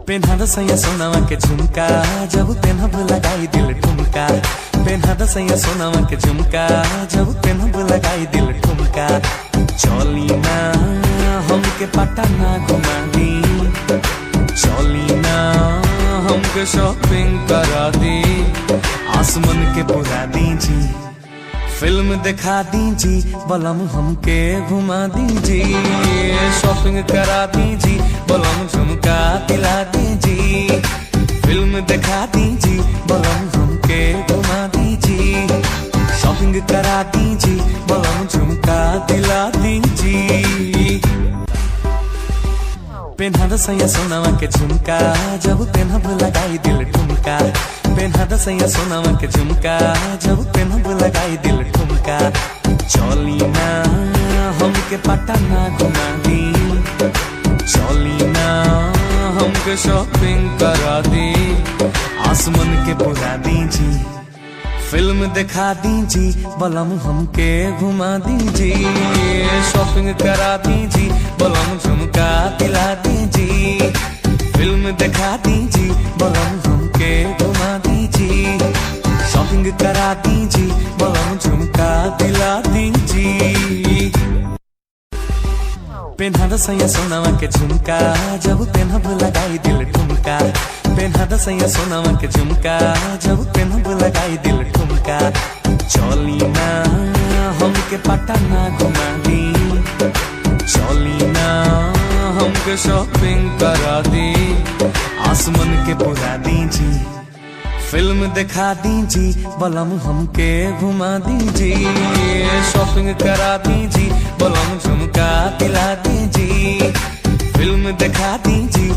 पेन्हा दसैया सोनावा के झुमका, जब पेन्हब लगाई दिल ठुमका। पेन्हा दसैया सोनावा के झुमका, जब पेन्हब लगाई दिल ठुमका। चली ना हमके पटना घुमा दी, चली ना हमके शॉपिंग करा दी, आसमान के पुरा दीजी, फिल्म दिखा दीजी, बलम हमके घुमा दीजी, शॉपिंग करा दीजी, बलम झुमका दिला दीजी, फिल्म दिखा दीजी, बलम हमके घुमा दीजी, शॉपिंग करा दीजी, बलम झुमका दिला दीजी। पेन्हा दसैया सोनावा के झुमका, जब पेन्हब लगाई दिल ठुमका। पेन्हा दसैया सोनावा के झुमका, जब पेन्हब लगाई दिल ठुमका। चली ना हमके पटना घुमा दी, चली ना हमके शॉपिंग करा दी, आसमान के पुरा दीजी, फिल्म दिखा दीजी, बलम हमके घुमा दीजी, शॉपिंग करा दीजी, बलम झुमका दिला दीजी, फिल्म दिखा दीजी, बलम हमके घुमा दीजी, शॉपिंग करा दीजी, बलम झुमका दिला दीजी। पेन्हा दसैया सोनावा के झुमका, जब पेन्हब लगाई दिल ठुमका। पेन्हा दसैया सोनावा के झुमका, जब पेन्हब लगाई दिल ठुमका। चली ना हमके पटना घुमा दी, चली ना हमके शॉपिंग करा दी, आसमान के पुरा दीजी, फिल्म दिखा दीजी, बलम हमके घुमा दीजी, शॉपिंग करा दीजी, बलम झुमका दिला दीजी, फिल्म दिखा दीजी।